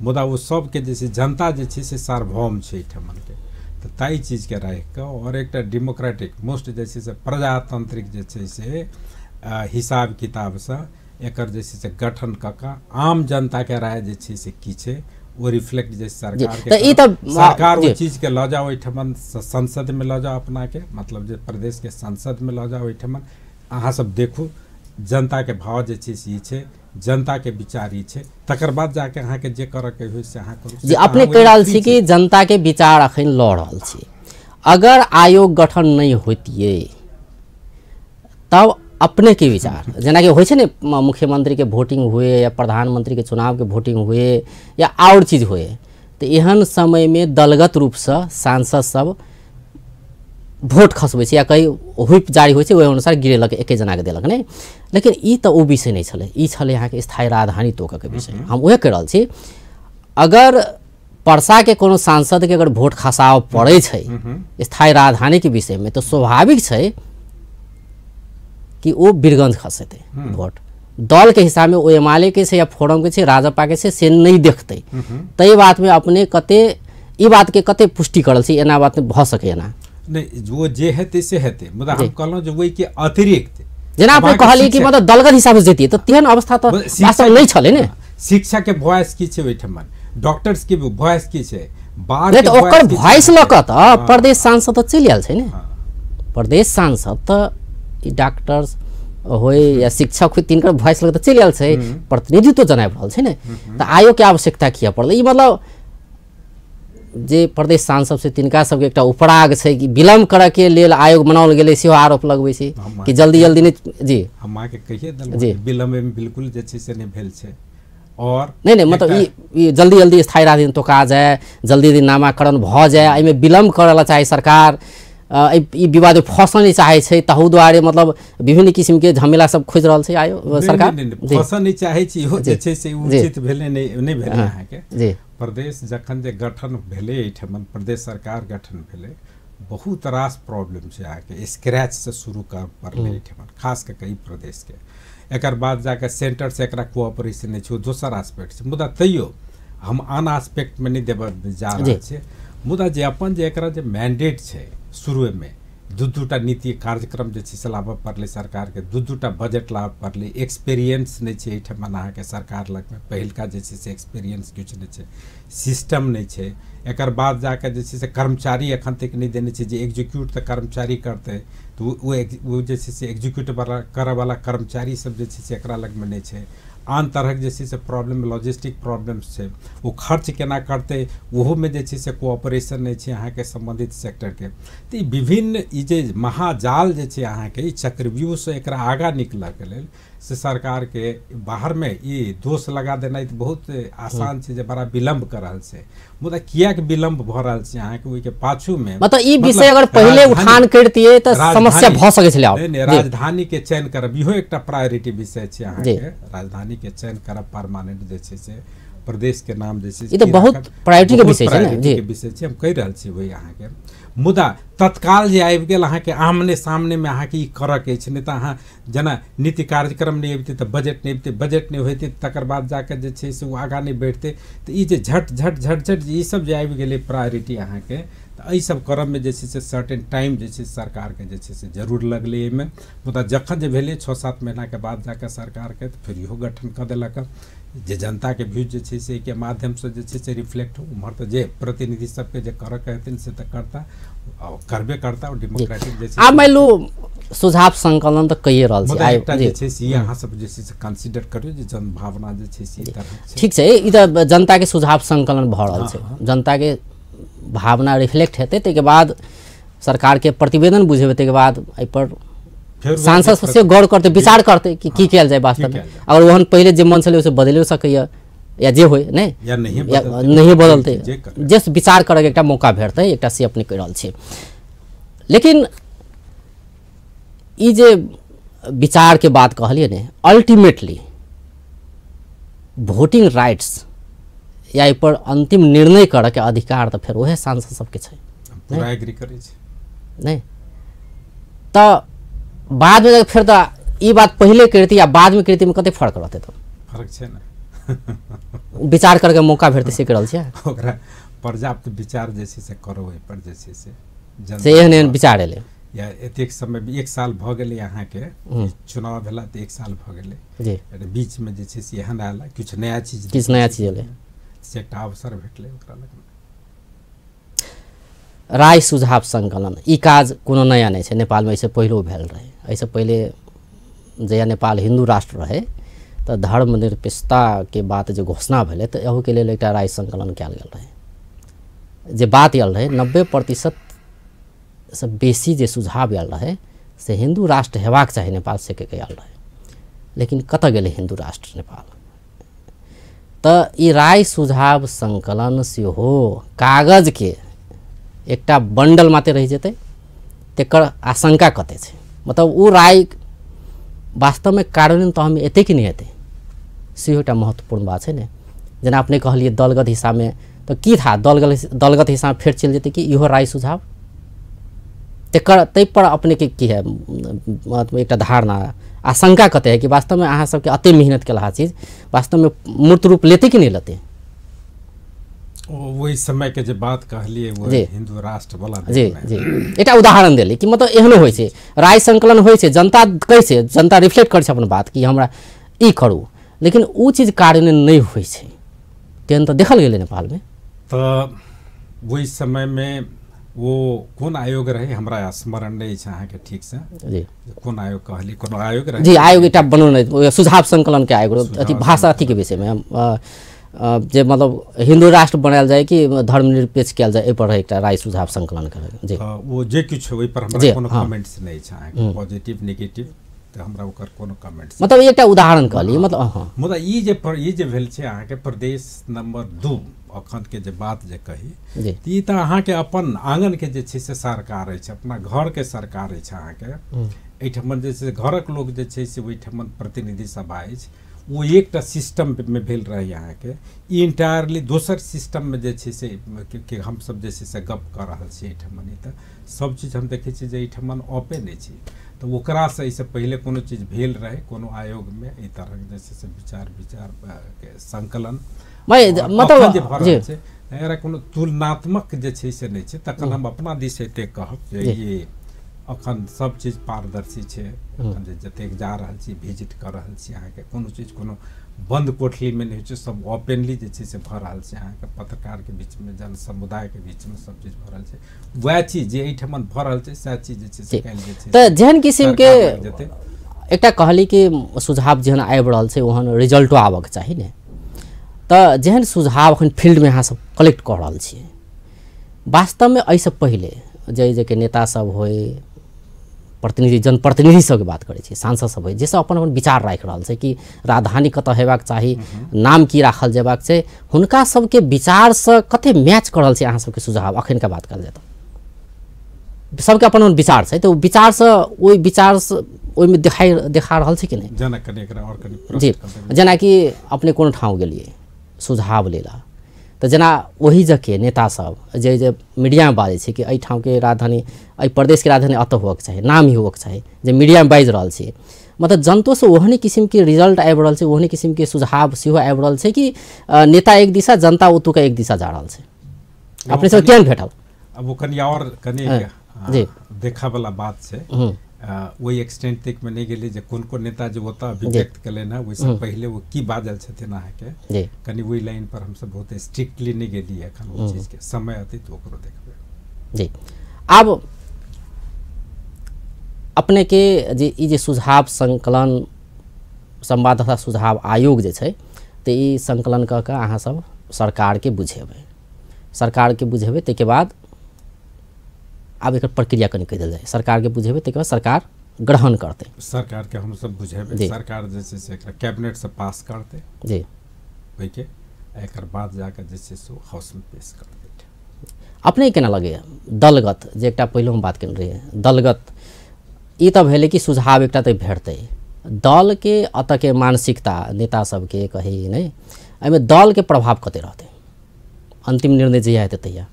मुदा ओ सबके जे छै जनता जे छै से सार्वभौम छै एहिठमनके। तऽ ताहि चीजके राखिकऽ आओर एकटा डेमोक्रेटिक मोस्ट जे छै से प्रजातांत्रिक जे छै से हिसाब किताबसँ एकर जे छै से गठन कऽ कऽ आम जनताके राय जे छै से की छै ओ रिफ्लेक्ट जे सरकार सरकार ओहि चीजके लऽ जाओ एहिठमन संसदमे लऽ जाओ अपनाके, मतलब जे प्रदेशके संसदमे लऽ जाओ एहिठमन, अहाँ सब देखू जनताके भाव जे छै से ई छै, जनताके विचार ई छै, तकर बाद जाके अहाँके जे करऽके होइ से अहाँ करू। जी अपने कहि रहल छी कि जनताके विचार अखन लऽ रहल छी। अगर आयोग गठन नहि होइतियै तब अपने के विचार जेनाकि होइ छै ने मुख्यमंत्री के वोटिंग हुए या प्रधानमंत्री के चुनाव के वोटिंग हुए या और चीज हुए, तऽ एहन समयमे दलगत रूपसँ सांसद सब वोट खसबै छै या कहीं हुप जारी होइ छै ओहि अनुसार गिरेलक, एके जनाके देलक नहि। लेकिन ई तऽ ओ विषय नहि छलै, ई छलै अहाँके स्थायी राजधानी तोकऽके विषय। हम उएह कहि रहल छी, अगर परसाके कोनो सांसदके अगर वोट खसाबऽ पड़ै छै स्थायी राजधानीके विषयमे तऽ स्वाभाविक छै कि ओ वीरगंज खसेतै वोट। दलके हिसाबमे ओ एमाले के छै या फोरमके छै राजपाके छै से नहि देखतै। ताहि बातमे अपने कते ई बातके कते पुष्टि करल छी, एना बात भऽ सकै एना नहि? वो जे हेतै से हेतै, मुदा हम कहलहुँ जे ओहिके अतिरिक्त जेना अपने कहलियै कि मतलब दलगत हिसाबसँ जैतियै तऽ तेहन अवस्था तऽ वास्तव नहि छलै ने। शिक्षाके वॉइस की छै ओहिठमन, डॉक्टर्स के वॉइस की छै, बार तऽ ओकर वॉइस लऽ कऽ तऽ प्रदेश सांसद तऽ चलि आयल छै ने। प्रदेश सांसद तऽ ई डॉक्टर्स होय या शिक्षक होय तिनकर वॉइस लऽ कऽ तऽ चलि आयल छै, प्रतिनिधित्व जनाबि रहल छै ने। तऽ आयोगके आवश्यकता किया पड़लै? ई मतलब जे प्रदेश सांसद छै तिनका सबके एकटा उपराग छै कि विलम्ब करऽके लेल आयोग बनाओल गेलै, सेहो आरोप लगबै छै कि जल्दी जल्दी नहि। जी हम अहाँके कहिए देलहुँ विलम्ब बिल्कुल जे छै से नहि भेल छै। और नहीं नहीं मतलब ई जल्दी जल्दी स्थायी राजधानी तोका जाए, जल्दी जल्दी नामाकरण भऽ जाए, एहिमे विलम्ब करऽ ला चाहे सरकार, ई विवाद फँसऽ नहि चाहै छै, तहू दुआरे मतलब विभिन्न किसिमके झमेला सब खोजि रहल छै आयोग सरकार। फँसऽ नहि चाहै छी इहो जे छै से उचित भेलै नहि भेलै अहाँके। जी प्रदेश जखन जे गठन भेलै एहिठमन प्रदेश सरकार गठन भेलै, बहुत रास प्रॉब्लम छै अहाँके, स्क्रैचसँ शुरू करऽ पड़लै एहिठमन खास कऽ कऽ ई प्रदेशके। एकर बाद जाके सेंटरसँ एकरा कोऑपरेशन नहि छै, ओ दोसर आस्पेक्ट छै, मुदा तैयो हम आन आस्पेक्टमे नहि देबऽ जा रहल छियै। मुदा जे अपन जे एकरा जे मैंडेट छै शुरूमे दू दूटा नीति कार्यक्रम जे छै से लाबऽ पड़लै सरकारके, दू दूटा बजट लाबऽ पड़लै, एक्सपीरियंस नहि छै एहिठमन अहाँके सरकार लगमे, पहिलका जे छै से एक्सपीरियंस किछु नहि छै, सिस्टम नहि छै। एकर बाद जाके जे छै से कर्मचारी एखन तक नहि देने छै, जे एग्जीक्यूट तऽ कर्मचारी करतै तऽ ओ जे छै से एग्जीक्यूट वाला करऽवला कर्मचारी सब जे छै से एकरा लगमे नहि छै। आन तरहक जे छै से प्रॉब्लम लॉजिस्टिक प्रॉब्लम्स छै, ओ खर्च केना करतै ओहोमे जे छै से कोऑपरेशन नहि छै अहाँके सम्बन्धित सेक्टरके। तऽ ई विभिन्न ई जे महाजाल जे छै अहाँके ई चक्रव्यूहसँ एकरा आगाँ निकलऽके लेल से सरकार के बाहर में ई दोष लगा देनाइ तऽ बहुत आसान छै जे बड़ा विलम्ब कऽ रहल छै, मुदा किएक विलम्ब भऽ रहल छै अहाँके ओहिके पाछू में मतलब ई विषय अगर पहिले उठान करतियै तऽ समस्या भऽ सकै छलै। नहि, राजधानी के चयन करब इहो एकटा प्रायोरिटी विषय छै अहाँके, राजधानी के चयन करब परमानेंट जे छै से प्रदेश के नाम जे छै ई तऽ बहुत प्रायोरिटी के विषय छै ने, जी विषय छै, हम कहि रहल छी वही अहाँके। मुदा तत्काल जे आबि गेल अहाँके आमने सामनेमे अहाँके ई करऽके अछि, नहि तऽ अहाँ जेना नीति कार्यक्रम नहि अबितै तऽ बजट नहि अबितै, बजट नहि होइतै तकर बाद जाकऽ जे छै से ओ आगाँ नहि बढ़ितै। तऽ ई जे झट झट झट झट ई सब जे आबि गेलै प्रायोरिटी अहाँके, तऽ एहि सब करऽमे जे छै से सर्टेन टाइम जे छै सरकारके जे छै से जरूर लगलै एहिमे। मुदा जखन जे भेलै 6-7 महीनाके बाद जाकऽ सरकारके तऽ फेर इहो गठन कऽ देलक जे जनताके व्यूज जे छै से एहिके माध्यमसँ जे छै से रिफ्लेक्ट हो। उम्हर तऽ जे प्रतिनिधि सबके जे करऽके हेतनि से तऽ करता और करबे करता, और डेमोक्रेटिक जे छै। आब मानि लू सुझाव संकलन तऽ कहिए रहल छी, एकटा जे छै से अहाँ सब जे छै से कंसीडर करियौ जे जनभावना जे छै से ठीक छै। ई तऽ जनताके सुझाव संकलन भऽ रहल छै, जनताके भावना रिफ्लेक्ट हेतै ताहिके बाद सरकारके प्रतिवेदन बुझेबै, ताहिके बाद एहिपर सांसद से गौर करतै, विचार करतै कि की कयल जाय वास्तवमे। अगर ओहन पहिले जे मन छलै ओहिसँ बदलियो सकैए या जे होइ नहि या नहिए बदलतै, जे विचार करैके एकटा मौका भेटतै, एकटा से अपने कहि रहल छी। लेकिन ई जे विचारके बात कहलियै ने, अल्टीमेटली वोटिंग राइट्स या एहिपर अंतिम निर्णय करऽके अधिकार तऽ फेर उएह सांसद सबके छै। पूरा एग्री करै छी नहि तऽ बादमे फेर तऽ ई बात पहिले करती या बादमे करती में कते फर्क रहतै? तऽ फर्क छै ने, विचार करके मौका भेटतै से कर रहल छियै। ओकरा पर्याप्त विचार जे छै से करो ओहिपर जे छै से एहन एहन विचार एलै या एतेक समय 1 साल भऽ गेलै अहाँके चुनाव भेला तऽ 1 साल भऽ गेलै जी, बीचमे जे छै से एहन आयल किछु नया चीज, किछु नया चीज एलै से एकटा अवसर भेटलै ओकरा लग। राय सुझाव संकलन ई काज कोनो नया नहि छै नेपालमे, एहिसँ पहिलो भेल रहै। एहिसँ पहिले जहिया नेपाल हिन्दू राष्ट्र रहै तऽ धर्मनिरपेक्षताके बात जे घोषणा भेलै तऽ एहूके लेल एकटा राय संकलन कयल गेल रहै। जे बात आयल रहै 90% से बेसी जे सुझाव आयल रहै से हिन्दू राष्ट्र हेबाक चाही नेपाल से के आयल रहै, लेकिन कतऽ गेलै हिन्दू राष्ट्र नेपाल? तऽ ई राय सुझाव संकलन सेहो कागजके एकटा बंडल मात्र रहि जेतै, तेकर आशंका कते छै? मतलब ओ राय वास्तवमे कार्यान्वयन तहमे एतै कि नहि एतै, सेहो एकटा महत्वपूर्ण बात छै ने। जेना अपने कहलियै दलगत हिसाबमे, तऽ की था दलगत हिसाब फेर चलि जेतै कि इहो राय सुझाव? तेकर ताहिपर अपनेके की है मतलब एकटा धारणा, आशंका कते है कि वास्तवमे अहाँ सबके एते मेहनत केलहा चीज वास्तवमे मूर्त रूप लेतै कि नहि लेतै? ओहि समय के जे बात कहलियै वो हिंदू राष्ट्र वाला जी जी एकटा उदाहरण देली कि मतलब एहनो होइ छै, राय संकलन होइ छै, जनता कहै छै, जनता रिफ्लेक्ट करै छै अपन बात कि हमरा ई करू, लेकिन ओ चीज कार्यान्वयन नहि होइ छै, तेहन तऽ देखल गेलै नेपालमे। तऽ ओहि समयमे वो कोन आयोग रहे हमरा स्मरण नहि छै अहाँके ठीक से जी, कोन आयोग कहली, कोनो आयोग रहे जी, आयोग एकटा बनौने सुझाव संकलन के आयोग, अथी भाषा अथी के विषयमे जे मतलब हिन्दू राष्ट्र बनायल जाय कि धर्मनिरपेक्ष कयल जाय, एहि पर एकटा राय सुझाव संकलन करै जी। वो जे किछु ओहि पर हमरा कोनो कमेंट्स नहि छै अहाँके, पॉजिटिव नेगेटिव तऽ हमरा ओकर कोनो कमेंट्स, मतलब एकटा उदाहरण कहली मतलब। हँ, मुदा ई जे भेल छै अहाँके प्रदेश नंबर 2 अखन के जे बात जे कही, ई तऽ अहाँके अपन आंगन के जे छै से सरकार अछि, अपना घर के सरकार अछि अहाँके। एहिठाम जे छै घरक लोक जे छै से ओहिठाम प्रतिनिधि सभा अछि, वो एकटा सिस्टम में भेल रहे अहाँके। ई इंटायरली दोसर सिस्टम में जे छै से कि हमसब जे छै से गप कऽ रहल छी एहिठाम। तऽ सब चीज हम देखै छी जे एहिठाम ओपन नहि छी, तऽ ओकरासँ एहिसँ पहिले कोनो चीज भेल रहै कोनो आयोगमे एहि तरहक जे छै से विचार के संकलन मतलब जे भऽ रहल छै एकरा कोनो तुलनात्मक जे छै से नहि छै। तखन हम अपना दिस एतेक कहब जे ई अखन सब चीज पारदर्शी छै, अखन जे जतेक जा रहल छी विजिट कऽ रहल छी अहाँके, कोनो चीज कोनो बंद कोठलीमे नहि होइ छै, सब ओपनली जे छै से भऽ रहल छै अहाँके, पत्रकारके बीचमे, जन समुदायके बीचमे सब चीज भऽ रहल छै। वएह चीज जे एहिठाम भऽ रहल छै सएह चीज जे छै से काल्हि जे छै। तऽ जेहन किसिमके एकटा कहली कि सुझाव जेहन आबि रहल छै ओहन रिजल्टो आबऽके चाही ने, तऽ जेहन सुझाव अखन फील्डमे अहाँ सब कलेक्ट कऽ रहल छियै, वास्तवमे एहिसँ पहिले जे जे के नेता सब होइ, प्रतिनिधि जनप्रतिनिधि सबके बात करै छी, सांसद सब होइ जे सब अपन अपन विचार राखि रहल छै कि राजधानी कतऽ हेबाक चाही, नाम की राखल जेबाक छै, हुनका सबके विचारसँ कते मैच कऽ रहल छै अहाँ सबके सुझाव? अखनका बात करल जाय तऽ सबके अपन अपन विचार छै, तऽ ओ विचारसँ ओहि विचारसँ ओहिमे देखा रहल छै कि नहि? जेना कनि एकरा आओर कनि जी, जेनाकि अपने कोनो ठाउँ गेलियै सुझाव लेला तऽ जेना ओहि जगहके नेता सब जे जे मीडियामे बाजै छै कि एहि ठामके राजधानी, एहि प्रदेशके राजधानी एतऽ होबक चाही, नाम ही होबक चाही, जे मीडियामे बाजि रहल छै, मतलब जनतोसँ ओहने किसिमके रिजल्ट आबि रहल छै, ओहने किसिमके सुझाव सेहो आबि रहल छै कि नेता एक दिशा, जनता ओतुका एक दिशा जा रहल छै। अपने सब केहन भेटल? अब ओ कनि आओर कनि जी देखऽवला बात छै। ओहि एक्सटेंट तक में नहीं गेली जे कोन कोन नेता जे ओतऽ अभिव्यक्त केलनि हँ ओहिसँ पहिले ओ की बाजल छथिन अहाँके, कनि ओहि लाइन पर हमसब बहुत स्ट्रिक्टली नहीं गेली एखन ओ चीजके, समय अतै तऽ ओकरो देखबै। जी, आब अपने के जे ई जे सुझाव संकलन संवाददाता सुझाव आयोग जे छै तऽ ई संकलन कऽ कऽ अहाँ सब सरकारके बुझेबै, सरकारके बुझेबै ताहिके बाद आब एकर प्रक्रिया कनि कहि देल जाय, सरकारके बुझेबै ताहिके बाद सरकार ग्रहण करतै। सरकारके हमसब बुझेबै, सरकार जे छै से एकरा कैबिनेटसँ पास करतै जी ओहिके, एकर बाद जाकऽ जे छै से हाउसमे पेश करतै। अपने केना लगैए दलगत जे एकटा पहिले हम बात केने रहियै दलगत, ई तऽ भेलै कि सुझाव एकटा तऽ भेटतै, दलके एतऽके मानसिकता नेता सबके कही नहि, एहिमे दलके प्रभाव कते रहतै अन्तिम निर्णय जहिया हेतै तहिया?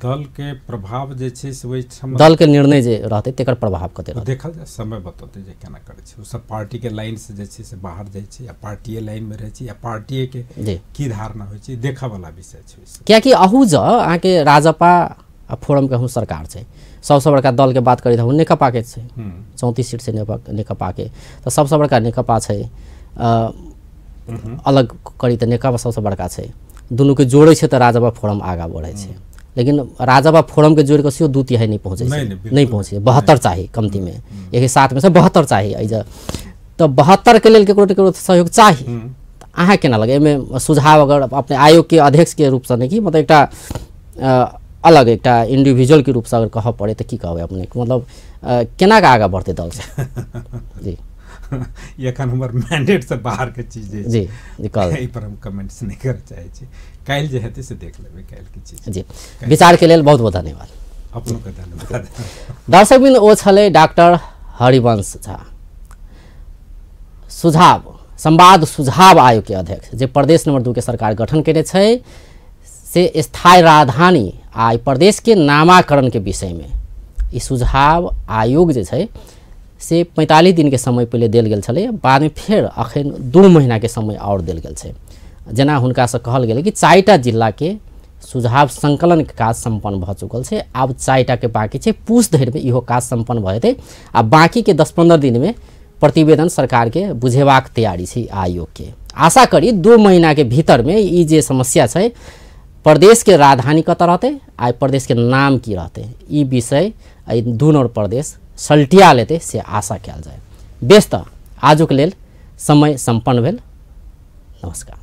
दल के प्रभाव जे छै से ओहिठाम दल के निर्णय जे रहतै तेकर प्रभाव कते रहतै देखल जाय, समय बतौतै जे केना करै छै। ओ सब पार्टी के लाइन से जे छै से बाहर जाइ छै या पार्टीए लाइन में रहै छै या पार्टीए के की धारणा होइ छै, देखऽ वाला विषय छै। कियाकि अहू जँ अहाँके राजपा आ फोरम के अहू सरकार छै, सबसँ बड़का दल के बात करी तऽ नेकपा के छै, 34 सीट छै नेकपा के, तऽ सबसँ बड़का नेकपा छै, अलग करी तऽ नेकपा सबसँ बड़का छै, दुनूके जोड़ै छै तऽ राजपा फोरम आगाँ बढ़ै छै, लेकिन राजपा फोरम के जोड़ि कऽ सेहो 2/3 नहि पहुँचै छै, नहि पहुँचै, 72 चाही कमतीमे, 107 में से 72 चाही एहि जे, तऽ 72 के लेल केकरो केकरो सहयोग चाही। अहाँ केना लगै एहिमे सुझाव अगर अपने आयोग के अध्यक्ष के रूपसँ नहि कि मतलब एकटा अलग एकटा इंडिविजुअल के रूपसँ अगर कहऽ पड़े तऽ की कहबै अपने, मतलब केना कऽ आगाँ बढ़तै दल से? जी एखन हमर मैंडेट से बाहर के चीज जी एहि पर हम कमेंट्स नहि करऽ चाहै छी, काल्हि जे हेतै से देख लेबै काल्हि के चीज। जी, विचार के लेल बहुत बहुत धन्यवाद। अपनो के धन्यवाद। दर्शकबिन ओ छलै डॉक्टर हरिवंश झा, सुझाव संवाद सुझाव आयोग के अध्यक्ष, जे प्रदेश नंबर 2 के सरकार गठन केने छै से स्थायी राजधानी आ प्रदेश के नामाकरण के विषय में ई सुझाव आयोग जे छै से 45 दिन के समय पहिले देल गेल छलै, बादमे फेर अखन 2 महीना के समय और देल गेल छै। जेना हुनकासँ कहल गेलै कि 4टा जिलाके सुझाव संकलनके काज सम्पन्न भऽ चुकल छै, आब 4टा के बाँकी छै, पूस धरिमे इहो काज सम्पन्न भऽ जेतै आ बाँकीके 10-15 दिनमे प्रतिवेदन सरकारके बुझेबाक तैयारी छै आयोगके। आशा करी 2 महीनाके भीतरमे ई जे समस्या छै प्रदेशके राजधानी कतऽ रहतै आ प्रदेशके नाम की रहतै, ई विषय एहि 2 नम्बर प्रदेश सल्टिया लेतै से आशा कयल जाय। बेस, तऽ आजुक लेल समय सम्पन्न भेल। नमस्कार।